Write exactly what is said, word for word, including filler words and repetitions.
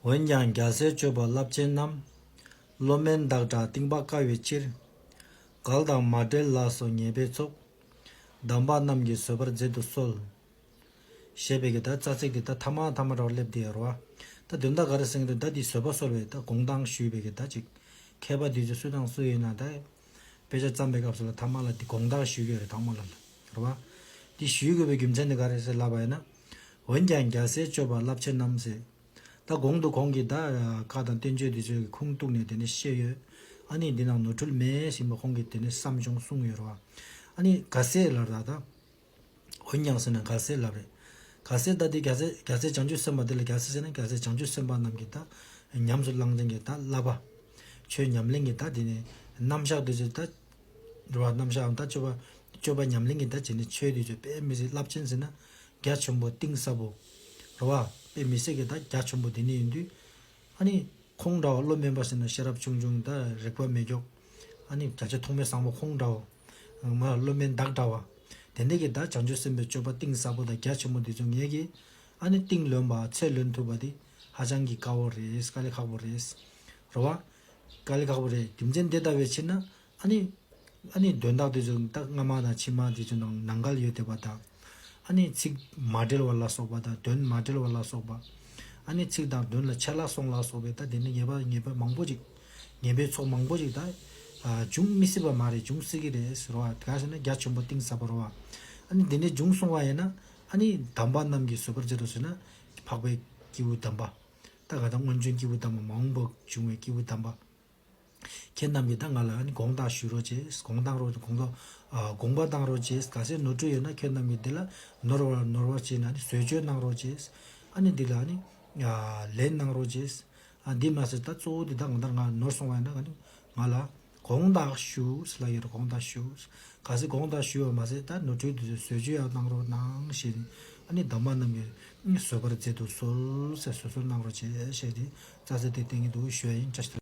འོན་ཀྱང་རྒྱལ་སྲས་སྤྱོད་པ་རླབས་ཆེན་རྣམས། བློ་དམན་བདག་འདྲ་གཏིང་དཔག་དཀའ་བའི་ཕྱིར། གལ་དང་མ་བྲལ་ལ་སོགས་ཉེས་པའི་ཚོགས། དམ་པ་རྣམས་ཀྱིས་བཟོད་པར་མཛད་དུ་གསོལ། ཞེས་པའི་གི་ད་རྩ་ཚིག་འདི་ད་ཐ་མ་ཐ་མ་རང་སླེབས་དེ་ཡོད་རེད་བ། ད་དོན་དག་ག་རེ་ཟེར་གྱི་འདུག་ད་འདི་བཟོད་པ་གསོལ་བའི་ད་དགོངས་དག་ཞུས་པའི་གི་ད་ཅིག་མཁས་པ་འདི་ཚོ་སུ་དང་སུ་ཡིན་ན་ད། དཔེ་ཆ་བརྩམས་པའི་སྐབས་སུ་ལ་ཐ་མ་ལ་འདི་དགོངས་དག་ཞུས་ཀྱི་རེད་ཐོག་མ་ལ་ལ། རེད་བ། འདི་ཞུས་དགོས་པའི་རྒྱུ་མཚན་འདི་ག་རེ་ཟེར་ལབ་པ་ཡིན་ན། འོན་ཀྱང་རྒྱལ་སྲས་སྤྱོད་པ་རླབས་ཆེན་རྣམས་ཟེར། ད་གོང་དུ་ཁོང་གིས་ད་བཀའ་དང་བསྟན་བཅོས་འདི་ཚོའི་ཁུངས་གཏུགས་ནས་དེ་ནས་བཤད་ཡོད། ཨ་ནི་འདི་ནང་ནོར་འཁྲུལ་མེད་ཟིན་པ་ཁོང་གིས་དེ་ནས་བསམ་བྱུང་གསུངས་ཡོད་རེད་བ། ཨ་ནི་ག་ཟེར་ལབ་ད་ད། འོན་ཀྱང་ཟེར་ན་ག་ཟེར་ལབ་རེད། ག་ཟེར་ད་དེ་ག་ཟེར་ག་ཟེར་བྱང་ཆུབ་སེམས་དཔའ་དེ་ལ་ག་ཟེར་ཟེར་ན་ག་ཟེར་བྱང་ཆུབ་སེམས་དཔའ་རྣམས་ཀྱི་ད་ཉམས་སུ་བླང་ཅན་གྱི་ད་བསླབ་པ། ཆོས་ཉམས་ལེན་གྱི་ད་དེ་ནས་རྣམ་གཞག་དེ་ཚོ་ད། རེད་བ། རྣམ་གཞག་ད་སྤྱོད་པ་སྤྱོད་པ་ཉམས་ལེན་གྱི་ད་བྱས་ནས་ཆོས་དེ་ཚོ་དཔེ་མི་སྲིད་རླབས་ཆེན་ཟེར་ན་རྒྱ་ཆེན་པོ་གཏིང་ཟབ་པོ། རེད་བ། དཔེ་མི་སྲིད་ཀྱི་ད་རྒྱ་ཆེན་པོ་དེ་ནས་ཡིན་དུས། ཨ་ནི། ཁོང་འདྲ་བ་བློ་དམན་པ་ཟེར་ན་ཤེས་རབ་ཆུང་ཆུང་ད་རིག་པ་མེད་ཀྱོག་ཨ་ནི་བརྒྱ་ཆ་ཐོགས་མེད་བཟང་པོ་ཁོང་འདྲ་བ། མ་བློ་དམན་བདག་འདྲ་བ། དེ་འདྲ་གི་ད་བྱང་ཆུབ་སེམས་དཔའི་སྤྱོད་པ་གཏིང་ཟབ་པོ་དང་རྒྱ་ཆེན་པོ་འདི་ཚོ་ངེད་ཀྱིས་ཨ་ནི་གཏིང་ལོན་པ་ཚད་ལོན་ཐུབ་པ་དེ་ཧ་ཅང་གི་དཀའ་བོ་རེད། དཀའ་ལས་ཁག་པོ་རེད། རེད་བ། དཀའ་ལས་ཁག་པོ་རེད། རྒྱུ་མཚན་དེ་ལྟ་བའི་ཕྱིར་ན་ཨ་ནི། ཨ་ནི་དོན་དག་དེ་ཚོ་ད་སྔ་མ་དང་ཕྱི་མ་དེ་ཚོ་ནང་ནང་འགལ་ཡོད་བསྡད་པ་དང་། ཨ་ནི་ཚིག་མ་འབྲེལ་བ་ལ་སོགས་པ་དང་དོན་མ་འབྲེལ་བ་ལ་སོགས་པ། ཨ་ནི་ཚིག་དང་དོན་ལ་ཆད་ལ་སོང་ལ་སོགས་པའི་ད་དེ་ནི་ཉེས་པ་ཉེས་པ་མང་པོ་ཅིག་ཉེས་པའི་ཚོགས་མང་པོ་ཅིག་ད། ཨ་འབྱུང་མི་སྲིད་པ་མ་རེད། འབྱུང་སྲིད་ཀྱི་རེད་ཟེར་བ་དེ་ག་ཟེར་ན་རྒྱ་ཆེན་པོ་གཏིང་ཟབ་པ་རེད་བ། ཨ་ནི་དེ་འདྲའི་འབྱུང་སོང་བ་ཡིན་ན་ཨ་ནི་དམ་པ་རྣམས་ཀྱིས་བཟོད་པར་མཛད་དོ་ཟེར་ན་འཕགས་པའི་སྐྱེས་བུ་དམ་པ། ད་ག་ད་སྔོན་བྱོན་སྐྱེས་བུ་དམ་པ་མ་འོངས་པ་འབྱུང་བའི་སྐྱེས་བུ་དམ་པ། ཁྱེད་རྣམས་ཀྱིས་ད་ང་ལ་ཨ་ནི་དགོངས་དག་ཞུ་རོགས་བྱེད། དགོངས་དག་རོགས་དགོངས་དག་ཨ་དགོངས་པ་གནང་རོགས་བྱེད། གལ་སྲིད་ནོར་འཁྲུལ་ཡོད་ན་ཁྱེད་རྣམས་ཀྱིས་འདི་ལ་ནོར་བ་ནོར་བ་བྱས་ན་ཨ་ནི་བཟོད་བཅོས་གནང་རོགས་བྱེད། ཨ་ནི་འདི་ལ་ཨ་ནི་ཨ་ལན་གནང་རོགས་བྱེད། ཨ་འདི་མ་ཟད་ད་གཙོ་བོ་འདི་ད་ང་ད་ང་ནོར་སོང་བ་ཡིན་ན་ཨ་ནི་ང་ལ་དགོངས་དག་ཞུ་ཟེར་ལབ་ཡོད་རེད། དགོངས་དག་ཞུ། གལ་སྲིད་དགོངས་དག་ཞུ་བ་མ་ཟད་ད་ནོར་འཁྲུལ་འདི་ཚོ་བཟོད་བཅོས་ཡང་གནང་རོགས་གནང་ཞེས་ནི་ཨ་ནི་དམ་པ་རྣམས་ཀྱིས་བཟོད་པར་མཛད་དུ་གསོལ་ཟེར་བཟོད་གསོལ་གནང་རོགས་བྱེད་ཞེས་ནི་རྩ་ཚིག་དེ་བསྟན་གྱི་འདུག་ཞུ་ཡ་ཡིན། བཀྲ་ཤིས་བདེ་ལེགས།